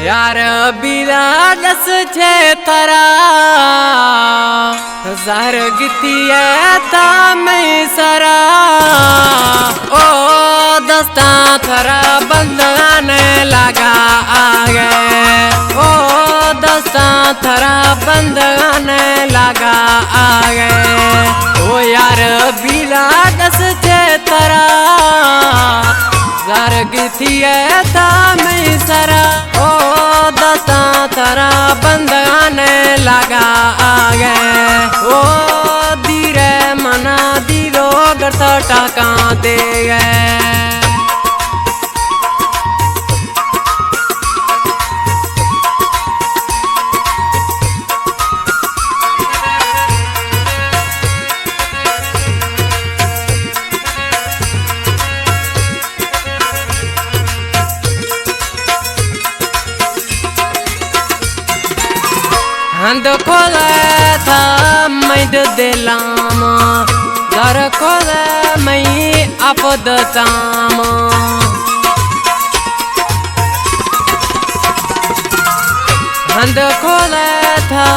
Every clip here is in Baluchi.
یار بیلا دس چے ترا، زہر گتی ئے تا مئی سرا۔ او دستاں ترا بندگاں لگا آگے، او دستاں ترا بندگاں لگا آگے۔ او یار بیلا دس چے ترا، زہر گتی ئے تا مئی سرا۔ او دستاں ترا بندگاں لگا آگے۔ او دیرے منا دیدو گڑت ٹاکاں دیگے۔ ہند کھولے تھا مئی دلاں ما، در کھولے مئی اپد تاما۔ ہند کھولے تھا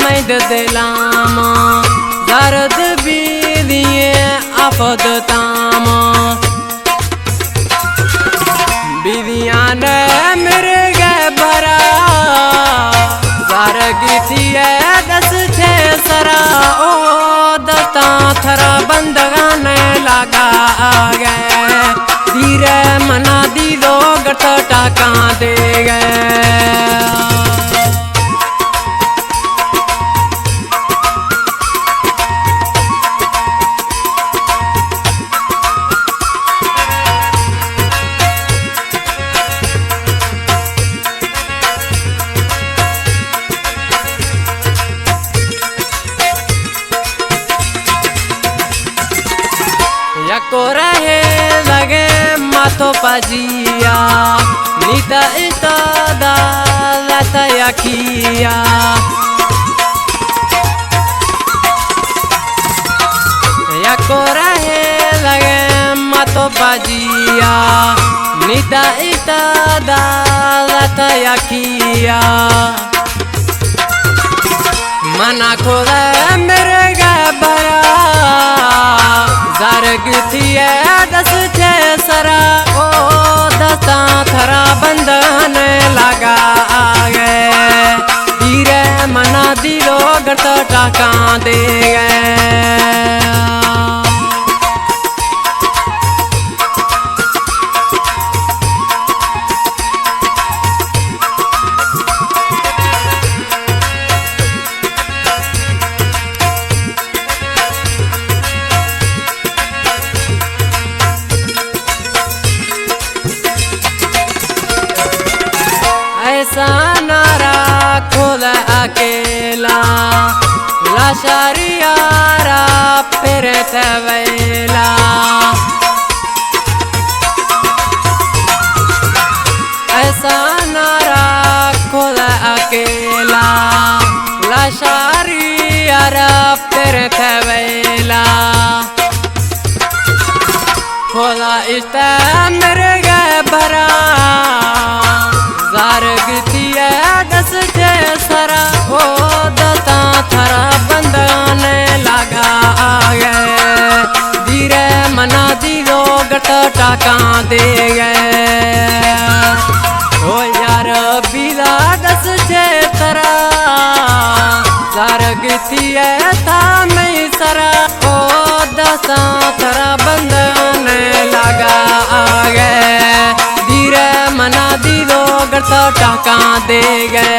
مئی دلاں ما، زرد بیدی ئے اپد تاما۔ بیدیاں مرگ برا، زہر گتی ئے دس چے سرا۔ او دستاں ترا بندگاں لگا آگے، دیرے منا دیدو گڑت ٹاکاں دیگے۔ یکو رہے لگے ماتو پجیا، نیتا اشتا دا لتا یکیا۔ یکو رہے لگے ماتو پجیا، نیتا اشتا دا لتا یکیا۔ منا کھولے مرگ برا، زہر گتی ئے دس چے سرا۔ او دستاں ترا بندگاں لگا آگے، دیرے منا دیدو گڑت ٹاکاں دیگے۔ احسان را کھول اکیلا، لاشاری را پھر تھویلا۔ احسان را کھول اکیلا، لاشاری را پھر تھویلا۔ کھول اشتا مرگ برا، زہر گتی ئے دس چے سرا۔ او دستاں ترا بندگاں لگا آگے، دیرے منا دیدو گڑت ٹاکاں دیگے۔ او یار بیلا دس چے ترا، زہر گتی ئے تا مئی سرا۔ او دستاں ترا بندگاں لگا آگے، دیرے منا دیدو گڑت ٹاکاں دیگے۔